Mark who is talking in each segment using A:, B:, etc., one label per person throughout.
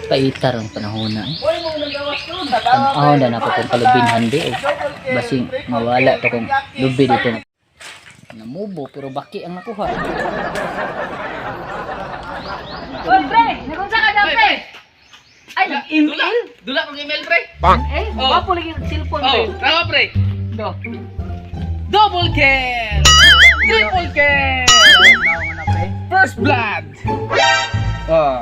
A: Paitar ang panahon na eh. Tanaw na nako kung kalubinhan di oh. Basing mawala to kung lubi dito. Namubo pero baki ang nakuha.
B: Oy, pre! Nagunsa ka na, pre? Ay, nag-email?
C: Dula kong email, pre.
B: Eh,
C: Oh.
B: wapo lagi ang cellphone, pre.
C: Oh, tama, pre.
B: Do.
C: Double kill! Triple kill!
A: na pre.
C: First blood! Oh.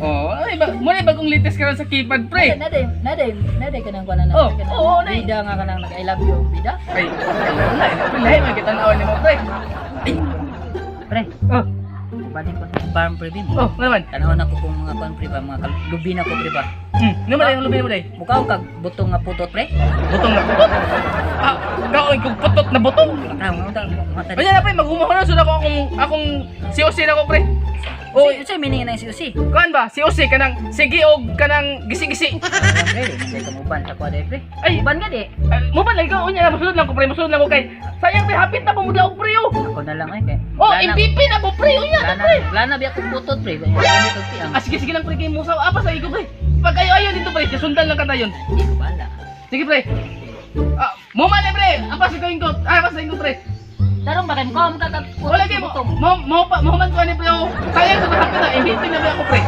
C: Oh, ay ba, mo na bagong latest karon sa keypad, pre.
A: Naday, naday, naday kanang kuan na.
C: Oh, oo, nay.
A: Bida nga kanang nag I love you, bida.
C: Ay, ay, wala, eh, pre, lahi man kita naon nimo, pre. Ay,
A: Pre,
C: oh,
A: balik ko sa farm pre bim.
C: oh, ano naman?
A: Tanaw na ko kung mga kuan pre ba, mga lubi na ko pre ba.
C: Naman ay lubi mo day.
A: Mukaw kag butong nga putot pre.
C: Butong na putot. Ah, kaoy kog putot na butong.
A: Ah, mga ta, mga ta.
C: Kanya na pre, maghumahon na sud ako akong akong COC na ko, pre. Oh,
A: Oh, unsay meaning ng COC?
C: kuan ba? COC kanang sige og kanang gisi-gisi.
A: Pre, hindi ka muban sa kuan pre.
C: Ay,
A: Uban ka di.
C: Ay, mo ba lagi unya na musulod lang ko pre, musulod lang ko kay sayang pre hapit na pumudlaog pre oh.
A: Ako na lang ay kay.
C: Oh, MVP na ko pre unya na
A: Wala na,
C: pre.
A: wala na biya kong putot pre. Wala na kag piang.
C: Ah, sige sige lang pre kay musaw apa sa igo pre. Pag ayo ayo dito pre, sundan lang ka dayon.
A: Hindi ko bala.
C: Sige pre. Ah, mo man eh, pre. Apa sa gawin ko? Ah, apa sa ko pre.
A: Tarong ba kay mukaw ka kag putot
C: Wala kay mo mo mo pa mo man ko ani pre oh. Sayang ko hapit na MVP na ba ako pre.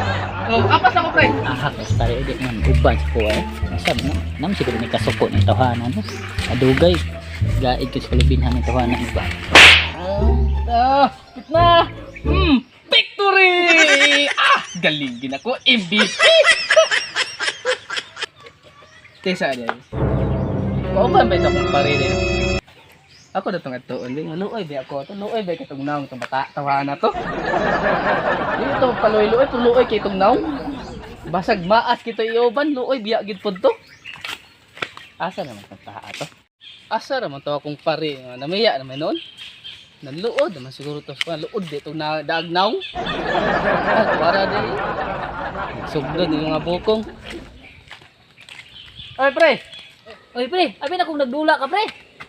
C: Oh, apas ako pre.
A: Aha, kas pare di man uban sa kuha eh. Asa man nam siguro ni kasuko ni tawhanan no. Adugay gaid ko sa kalubinhan ni tawhanan ba.
C: Ah, pit na. Victory! Ah, galing gin ako MVP. Tesa din. Kauban ba ito akong parili? Ako na itong atuon. Nga, luoy ba ako? Ito, luoy ba itong naong itong bata? Tawahan na to. Dito, paluoy-luoy, paluoy kay itong naong. Basag maas kito iuban, luoy, biya gid pod to. Asa naman itong taa to? Asa naman to akong pare? Nga, namiya naman noon. Nanluod naman siguro to. Luod di itong na, daag naong. Ah, tuwara di. Sugdon yung mga bukong. Ay, pre!
A: Oy pre, abi na kung nagdula ka pre.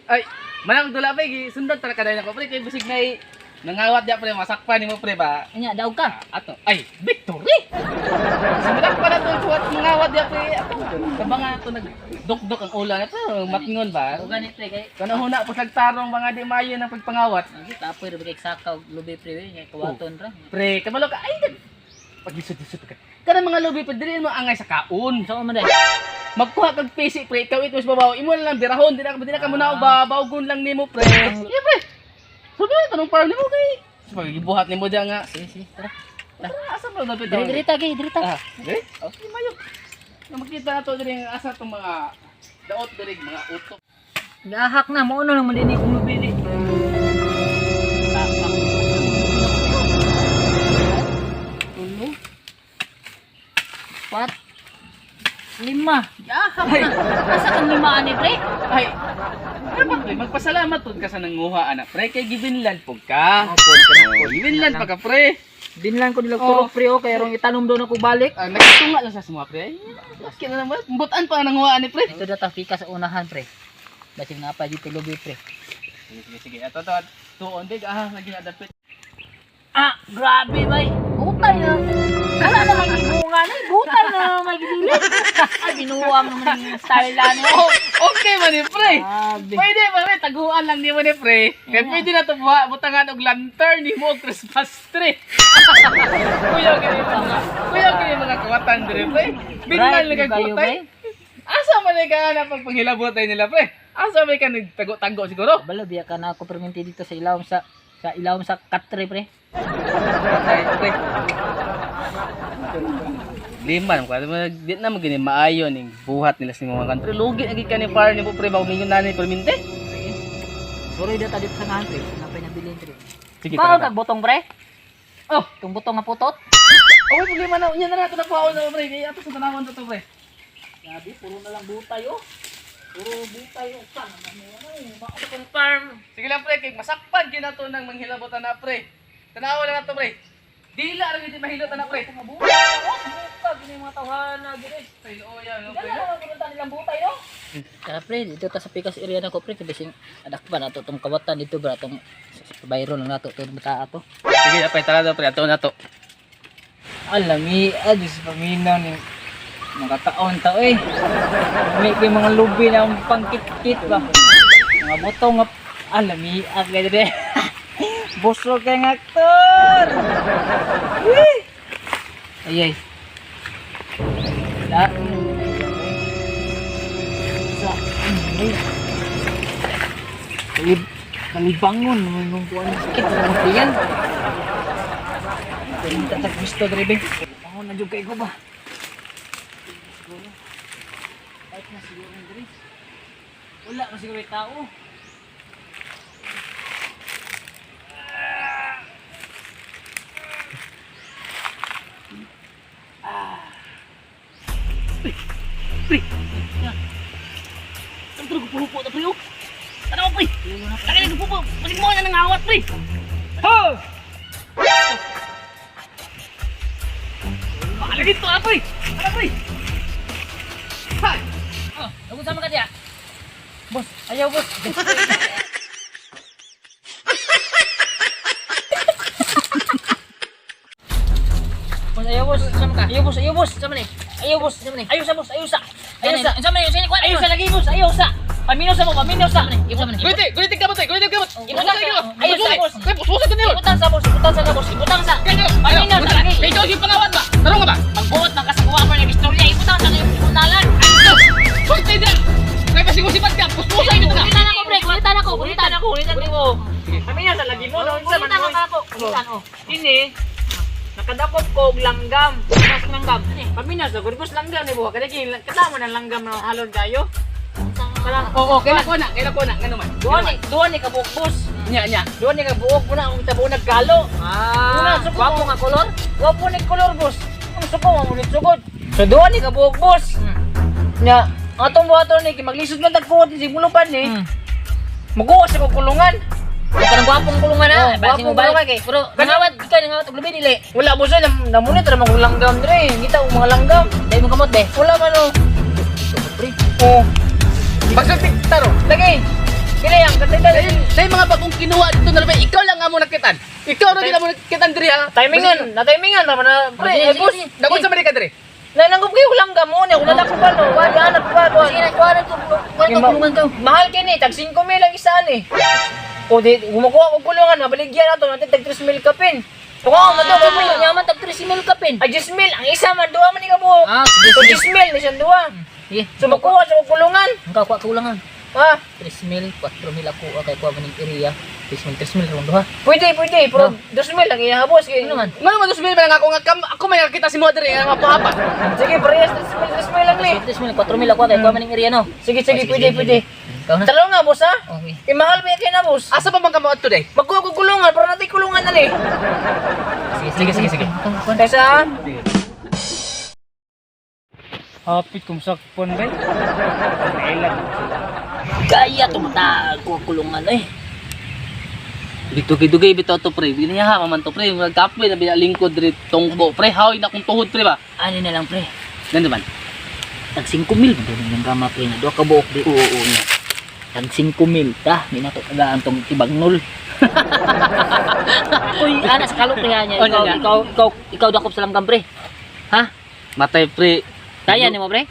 C: Ay, manang dula pre, gisundan tara kaday nako pre kay bisig nay nangawat diya pre, masakpan nimo pre ba.
A: Nya daog ka.
C: Ato, ay, victory. Simulan pa na to kuwat nangawat diya pre. Ato, kabanga to nagdukdok ang ulan na pre, matngon ba.
A: O gani pre kay
C: Kanang huna po tarong mga di mayo ng pagpangawat.
A: Sige, tapoy ra ba kay sakaw lubi pre we, nya kawaton ra.
C: Pre, kabalo ka ay paglisod-lisod ka. Kanang mga lubi pre, dili mo angay sa kaon.
A: So man dai.
C: Magkuha kag pisi pre, ikaw ito sa babaw, imo na lang birahon, di na ka muna ba, bawgon lang nimo pre. Yeah, pre. So di tanong par nimo kay. Pag nimo diya nga.
A: Sige, sige, tara.
C: Tara, asa ba dapat
A: Diri diri ta gay, diri ta.
C: Ah, diri. Okay, mayo. Na makita na to diri nga asa tong mga daot diri mga utok.
A: Gahak na mo ano lang man dinhi kung lubi di. Tulo. Pat. Lima. Gahak na. Asa kang lima ani pre?
C: Ay. Dapat pre, magpasalamat pud ka sa nanguha ana pre kay gibinlan pud ka.
A: Opo,
C: Oh, gibinlan pa ka pre.
A: Binlan ko nila
C: Oh.
A: turok pre oh, kay rong itanom doon ako balik.
C: Ah, nagtunga lang sa mga pre. Ay, Bakit na naman? Butan pa ang nanguha ani pre.
A: Ito data fika sa unahan pre. Basig na pa dito lubi pre.
C: Sige, sige, sige. Ato to, tuon dig ah lagi na dapit.
A: Ah, grabe bay. Butay na. Wala na may gibunga na. Butay na may gibilit. Ay, binuwang naman yung style na niya.
C: Oh, okay man ni pre.
A: Grabe.
C: Pwede ba pre, taguan lang nimo ni pre. Kay pwede na to buha, butangan og lantern nimo og Christmas tree. Kuya gini mga, kuya gini mga kawatan dire pre. Binlan
A: Bright
C: lang kag
A: kayo,
C: butay. Asa man ka na pagpanghilabot nila pre? Asa man ka nagtago-tago siguro?
A: Balo, biya ka na ako perminti dito sa ilawom sa katre pre.
C: Ay, pre. Lima man ko di na magini maayo ning buhat nila sa mga country. Lugi na gid ka ni par nimo pre ba mingon na ni perminte.
A: Sorry data dito sa ngahan pre. Napay nabilin pre.
C: Sige,
A: Paano
C: tara.
A: kag butong pre?
C: Oh,
A: Itong butong nga putot?
C: okay, problema na. Unya na na ito na po na pre. Kaya ato sa tanawon to pre.
A: Grabe, puro na lang butay oh. Puro butay oh. Saan naman mo ano eh. Baka kong farm.
C: Sige lang pre, kay masakpan gyud nato nang manghilabot na pre. Tanawa na nato pre. Dila ra gyud mahilot na pre.
A: Mga butay oh. Buka gini mga tawhana gini.
C: Ay looya no pre.
A: Dala naman pumunta nilang butay oh. Tara pre, dito ta sa Pikas area na ko pre, kay bising adak pa nato tong kawatan dito bra tong bayro lang nato tong bata ato.
C: Sige pre, tara daw pre, ato na to.
A: Alami, adis paminaw ni mga taon ta eh. May kay mga lubi na ang pangkit-kit ba. Mga butong nga alami ah kay dire. Busog kay ng aktor. Wee! Ay ay. Da. Sa ay. Kalib kalibangon naman kung kuan sakit sa mga tiyan. Tatag gusto dire. Bangon na jud kay ko ba. Kahit na siguro ng diri. Wala pa siguro yung tao.
C: Ang tulog pupo ta pre oh. Ano pre? Tagay ng pupo. Pasig mo na nangawat pre.
A: Ho!
C: Palagit to ah pre. Ano pre? Ha!
B: Oh, nagunsa man ka diya?
A: Boss, ayaw boss. Boss, ayaw boss.
B: Sama ka?
A: Ayaw boss, ayaw boss.
B: Sama ni.
A: Ayaw boss.
B: Sama ni.
A: Ayaw sa boss, ayaw sa. Ayaw sa.
B: Sama ni, sini kuan.
A: Ayaw sa lagi boss, ayaw sa. Paminaw sa mo, paminaw sa.
B: Sama ni.
C: Gulite, gulite ka ba Gulite ka ba?
B: Ibutang sa.
A: Ayaw sa boss.
C: Pre, puspusan ka nila.
A: Ibutang sa boss, ibutang sa boss, ibutang sa. Paminaw sa lagi.
C: Kay ikaw yung pangawat ba? Tarong ka ba?
B: Magbuot man ka sa kuha mo ng istorya, ibutang sa kayong ibunalan.
C: Ano? Sulti dyan! Kay pasig sipat ka, puspusan ka na.
B: Kulitan ako pre, kulitan ako, kulitan ako, kulitan ako.
A: Paminaw sa lagi mo, no? Unsa man
B: Kulitan
A: boss?
B: ako, kulitan oh.
A: Kini, nakadakop ko og langgam.
B: Mas langgam.
A: Paminaw sa good boss langgam ni buha. Kada kini kasama ng langgam na halon kayo. Kanang
C: Oo, kailan ko na, kailan ko na, ngano man.
A: duha ni kabuok boss.
C: Nya, nya.
A: Duha ni kabuok muna ang tabo nagkalo.
B: Ah,
A: Una, suko.
B: gwapo nga kolor.
A: Wapo ni kolor boss. Ang suko mo ni sugod. So duha ni kabuok boss. Nya ang atong buhaton ni kay maglisod man tagkuot ni sigmulupan ni. Mukuha sa kong kulungan.
B: Kanang gwapong kulungan na,
A: Oh,
B: basin mo
A: gwapong
B: balik.
A: kulungan kay.
B: Pero nangawat, ikaw nangawat og lubi dili.
A: Wala boss ay namunit ra mga langgam dire. Ngita og mga langgam.
B: Dai mo kamot be.
A: Wala man oh.
B: Pre,
A: Oh,
C: Pagsulti tarong.
A: lagi. Kini ang katay
C: Dahil dahil mga bagong kinuha dito na labi, ikaw lang nga mo nakitan. Ikaw ra din mo nakitan diri ha.
A: Timingan, na timingan ra man na pre. Eh, boss,
C: Dagon sa man ka diri.
A: Nananggap kayo langgam mo niya, kung nadakupan no, wala anak pa, wala.
B: sige na kuha na to, kuha na to kulungan to.
A: Mahal kini, tag 5 mil ang isaan eh. O di, kumukuha kong kulungan, mabaligyan na to, natin tag 3 mil kapin. Tukuha mo to,
B: Ay,
A: kapin.
B: nyaman tag 3 mil kapin.
A: Ay, 10 mil, ang isa man, duha man ni kabuok.
B: Ah, sige,
A: So,
B: sige.
A: 10 mil, na siyang duha.
B: Sige.
A: So, makuha sa kong kulungan.
B: Ang kakuha kulangan.
A: Ha?
B: 3 mil, 4 mil ako kay kuha man ning area. 3 mil, 3 mil rong duha.
A: Pwede, pwede, pero 2 mil ang iyahabos.
B: Ano man?
C: Ngano man dusmil man ako nga kam, ako may nakita si mo diri nga paapa.
A: Sige, parehas, 3 mil, 3 mil lang ni.
B: 3 mil, 4 mil ako kay kuha man ning area no.
A: Sige, sige,
B: Oh,
A: pwede,
B: sige,
A: pwede.
B: Ikaw na.
A: Talong nga, boss ha?
B: Okay.
A: Eh, mahal ba yan na, boss?
C: Asa pa man ka mo adto day?
A: Magkuha kong kulungan, pero natin kulungan na ni.
C: Sige, sige, sige.
A: Kaysa, ha? Hapit kung sakpon ba? Kailan sila.
B: Kaya tumata ko kulungan eh.
C: Dugay-dugay bitaw to pre. Giniha man to pre. Magkapoy na biya lingkod diri tungbo pre. Haoy na kung tuhod pre ba.
B: Ani na lang pre.
C: Ganda man.
B: Tag 5 mil man ng gama pre na duha ka buok di.
C: Oo, oo nya.
B: Tag 5 mil ta, di na to tagaan tong tibagnol. Uy, ana sa kalok pre niya.
C: Oh,
B: Ikaw,
C: nya, nya.
B: ikaw, ikaw, ikaw dakop sa langgam pre. Ha?
C: Matay pre.
B: Kaya nimo pre?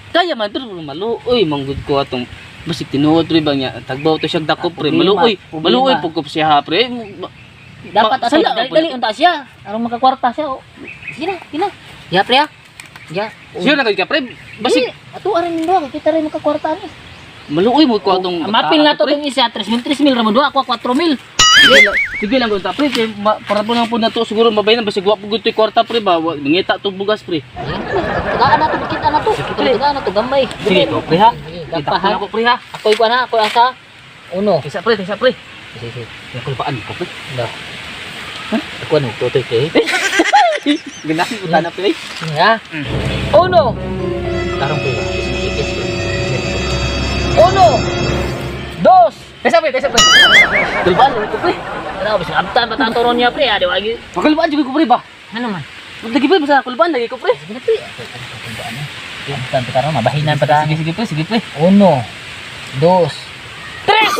C: Kaya man to maluoy manggod ko atong basig tinuod pre ba niya tagbaw to siya dakop pre
B: Problema,
C: maluoy
B: problema.
C: maluoy pugkop siya ha pre.
B: Dapat ato
C: sala
B: dali
C: po
B: dali unta siya aron makakwarta siya. Oh. Sige na, sige na. Ya pre ha. Ya.
C: Sure na ka pre basig
B: Basig ato aron ning kita rin makakwarta ni.
C: maluoy mo ko atong
B: Ang mapil na to
C: pre.
B: tong isa 3 mil 3 mil ra mo duha ako 4 mil.
C: Sige lang gunta pre kay para po lang po na to siguro mabayin basig wa po gud to'y kwarta pre ba nangita to bugas pre.
B: Tagaan na to kita na to. Tagaan na to gamay.
C: Sige ko pre ha.
B: Sige,
C: Kita
B: gapahan.
C: ko pre ha.
B: Ako ikuan ha, ako asa. Uno.
C: Tisa pre, tisa pre.
B: Sige, sige.
C: Ako paan ko pre.
B: No. Ako ano, tutoy pre.
C: Ganahan ko na pre.
B: Sige ha. Uno. Tarong pre. Sige, sige. Uno. Dos.
C: Tisa pre, tisa pre. Kulbaan ko pre.
B: Ano, bisag abtan pa tato niya pre, adi wagi.
C: Pakulbaan jud ko pre ba.
B: Ano man?
C: Lagi pre basta kulbaan lagi ko pre.
B: Sige na pre. Ano? Abtan pa taron, mabahinan pa taron.
C: Sige sige pre, sige pre.
B: Uno. Dos. Tres!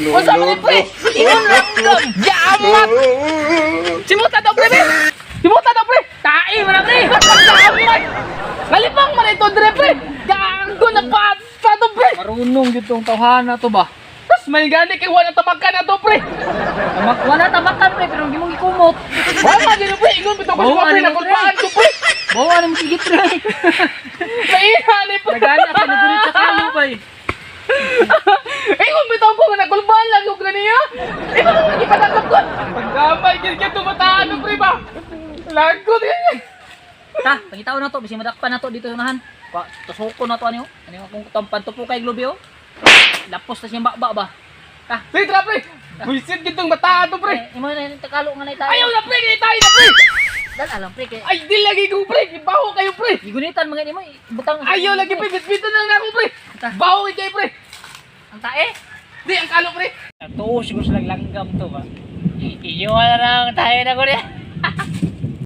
C: Unsa man ni pre? Ingon langgam. Yaamat. Simuta daw pre. Tibuta na, pre.
A: Tae man na, pre.
C: Pagkakamay. Nalipang man ito, dire, pre. Gago na pa, pa to, pre.
A: Marunong gyud tong tawhana to ba?
C: Tapos may gani kay wala tamakan na to, pre.
A: Tamak wala tamakan, pre, pero gimong gikumot.
C: Wala gino, pre. Ingon bitaw ko
A: Oo,
C: sa pre,
A: ano,
C: nakulpaan ko, pre.
A: Bawa na mo sigit, pre.
C: Naiha ni, pre.
A: Nagana ka nagunit sa kalo bay.
C: Ingon bitaw ko nga nakulpaan lang ko ganiya. Ingon ko ipatanggap ko. Pagkamay gid ka tumataan, pre ba. Lagot yan.
A: Ta, pangitaon na to bisin madakpan na to dito sa unahan. Pa, tusoko na to ani oh. Ani akong tampan to po kay Globio. Lapos na siyang bakba ba. Ta.
C: Pre, tara, pre. Buisit gid tong bataan to, pre.
A: Eh, imo na yung Tagalog nga na tayo.
C: Ayaw na, pre, di tayo na, pre.
A: Dal alam, pre, kay
C: Ay, di lagi ko, pre. Ibaho kayo, pre.
A: gigunitan mga nimo ibutang.
C: Ayaw lagi, pre. Bitbitan na lang ako, pre. Baho kayo, pre.
A: Ang tae.
C: Di, ang kalo, pre.
A: Tuo siguro sila langgam to ba. Iyo na lang tayo na ko niya.